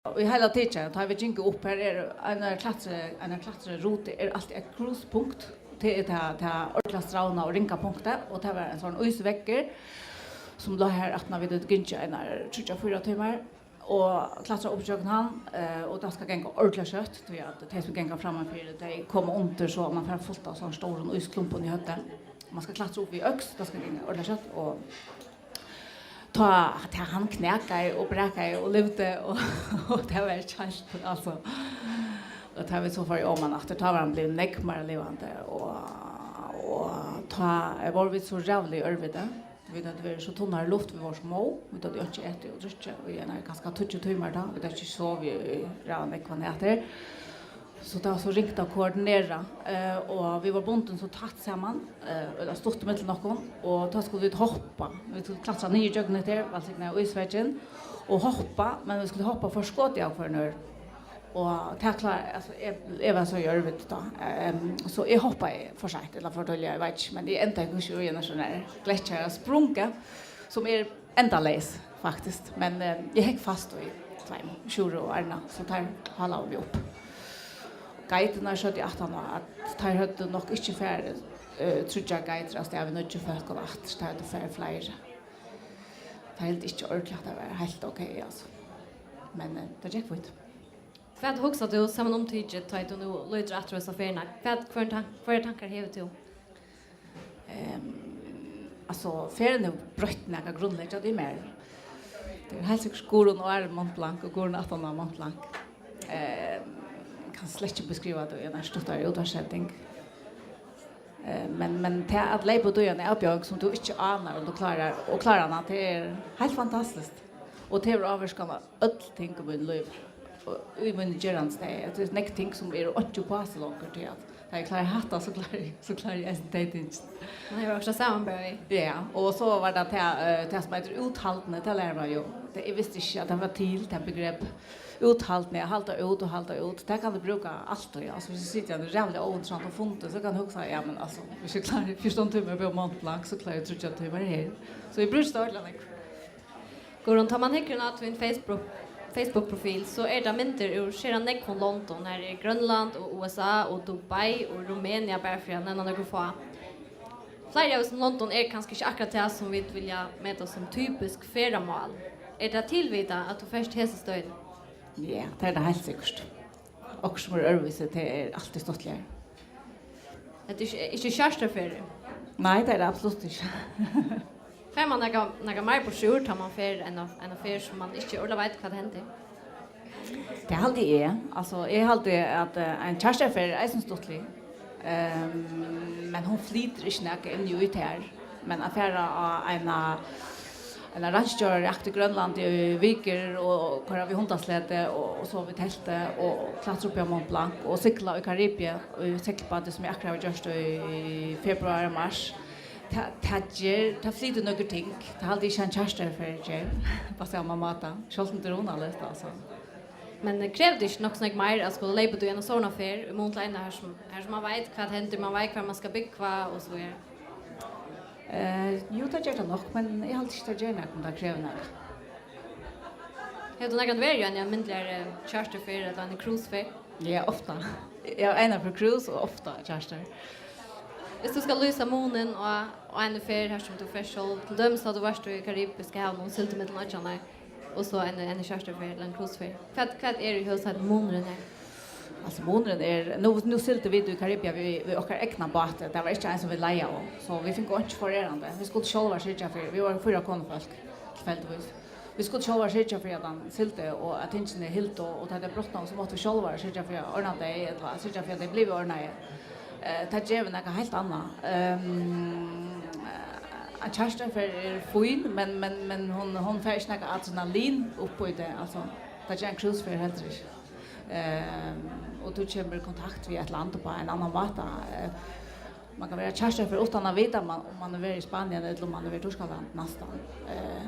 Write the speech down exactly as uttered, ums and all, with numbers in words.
Og í heila tikið, tá vit gingu upp, her er ein klatra, ein klatra ruta, er altíð eitt gruspunkt. Tað er tað, tað ordiliga strævna og ringa punktið, og tað var ein sånn ísveggur, sum lá har aftan á vit høvdu gingið einar tríggjar, fýra tímar, og klatra upp ígjøgnum hann, eh, og tað skal ganga ordiliga skjótt, tí at tey sum ganga frammanfyri, tey koma undir, so man fær fult av sovorðnum stórum ísklumpum í høvdið. Man skal klatra upp við øks, tað skal ganga ordiliga skjótt, og tá, tá hann knakaði og brakaði og livdi, og, og tað var ikki heilt, altso. Og tá vit so fóru oman aftur, tá var hann blivin nógv meira livandi, og, og tá vóru vit so ræðuliga ørviti. Vit høvdu verið so tunnar í luft, vit vóru so móð, vit høvdu einki etið og drukkið í einar kanska tíggju tímar tá, vit høvdu ikki sovið í ræðuliga nógvar nætur. So tað var so ringt at koordinera, eh, og vit vóru bundin so tætt saman, eh, og stutt ímillum okkum, og tá skuldu vit hoppa. Vit skuldu klatra niður gjøgnum hetta her, vælsignaða ísveggin, og hoppa, men vit skuldu hoppa forskotið av hvørjum øðrum. Og tað kláraði, altso, eg, eg var so í ørviti tá, ehm, so eg hoppaði for seint, ella for tíðliga, eg veit ikki, men eg endaði hvussu í eina sånn her glekkjara sprungu, sum er endaleys, faktiskt. Men, eh, eg hekk fast í tveimum, Sjúrður og Arna, so teir halaðu meg upp. Geiturnar søgdu aftan á, at teir høvdu nokk ikki farið, eh, tríggjar geitur avstað við níggju fólkum aftur, teir høvdu farið fleiri. Teir hildu ikki ordiliga, at tað var heilt ok, altso. Men, eh, tað gekk fínt. Hvat hugsar tú samanumtikið, tá ið tú nú lítur aftur á hesa ferðina? Hvat, hvørjum tank-, hvørjar tankar hevur tú? Ehm, altso, ferðin hevur broytt nakað grundleggjandi í mær. Tað er heilt sikkurt Guðrun áðrenn Mont Blanc og Guðrun aftan á Mont Blanc. Ehm, kann slett ikki beskriva tað í eini stuttari útvarpssending. Eh, men, men tað at leypa út í eina avbjóðing sum tú ikki ánar um tú klárar, og klárar hana, tað er heilt fantastiskt. Og tað hevur ávirkan á øll ting í mínum lívi. Og í mínum gerandisdegi. Tað er nógv ting sum eru einki uppá seg longur, tí at tá eg klári hatta, so klári eg, so klári eg eisini tey tingini. Man hevur okkurt at samanbera við. Ja, og so var tað tað, eh, tað sum eitur úthaldni, tað lærir man jo. Tað, eg visti ikki, at tað var til, tað begrep úthaldni, at halda út og halda út. Tað kann tú brúka altíð, altso, viss tú situr í einum ræðuliga óinteressanta fundi, so kann tú hugsa, ja, men altso, viss eg klári fjúrtan tímar á Mont Blanc, so klári eg tríggjar tímar her. So eg brúki tað ordiliga nógv. Guðrun, tá man hyggur inn á tín Facebook, Facebook-profil, so er tað myndir úr sera nógvum londum. Her er Grønland og U S A og Dubai og Rumenia, bara fyri at nevna nøkur fá. Fleiri av hesum londum er kanska ikki akkurát tað, sum vit vilja meta sum typisk ferðamál. Er tað tilvitað, at tú fert hesi støðini? Ja, tað er tað heilt sikkurt. Okkurt sum er øðrvísi, tað er altíð stuttligari. Hetta er ikki, ikki charterferðir? Nei, tað er tað absolutt ikki. Fær man nakað, nakað meir burturúr, tá man fer eina, eina ferð, sum man ikki ordiliga veit, hvat hendir? Tað haldi eg. Altso, eg haldi, at, eh, ein charterferð er eisini stuttlig. Ehm, men hon flytur ikki nakað inn í tær. Men at fara á eina, eina rannstjórarækt í Grønlandi í vikur og koyra við hundasleti og, og sova í telti og klatra upp á Mont Blanc og sigla í Karibia í seglbáti, sum eg akkurát havi gjørt í februar og mars. Tað, tað ger, tað flytur nøkur ting. Tað haldi eg ikki ein charterferð ger, á sama máta. Sjálvt um tað er hugnaligt, altso. Men, eh, krevur tað ikki nokk so nógv meir at skula leypa út í eina sovorðna ferð, í mun til eina her sum, her sum man veit, hvat hendir, man veit, hvar man skal búgva og so víðari? Eh, jú, tað ger tað nokk, men eg haldi ikki, tað ger nakað, um tað krevur nakað. Hevur tú nakrantíð verið í eini alminniligari charterferð ella eini cruiseferð? Ja, ofta. Eg havi eina ferð cruise og ofta charter. Viss tú skal lýsa munin á, á eini ferð, har sum tú fert sjálv, til dømis tá tú vart í Karibiska havinum og sigldi millum oyggjarnar, og so eini, eini charterferð ella eini cruiseferð, hvat, hvat er í høvuðssakini munurin her? Altso, munurin er, nú, nú sigldu vit í Karibia við, við okkara egna báti. Tað var ikki ein, sum vit leigaðu, so vit fingu einki forerandi. Vit skuldu sjálvar syrgja fyri, vit vóru fýra konufólk, tilfeldigvís. Vit skuldu sjálvar syrgja fyri, at hann sigldi, og at tingini hildu, og tá tey brotnaðu, so máttu vit sjálvar syrgja fyri at ordna tey, ella syrgja fyri, at tey blivu ordnaði. Eh, tað gevur nakað heilt annað. Ehm, ein charterferð er fín, men, men, men hon, hon fær ikki nakað adrenalin upp í tað, altso. Tað ger ein cruiseferð heldur ikki. Ehm, og tú kemur í kontakt við eitt land upp á ein annan máta. Eh, man kann vera charterferð uttan at vita, man, um man hevur verið í Spanien, ella um man hevur verið í Týskalandi, næstan. Eh,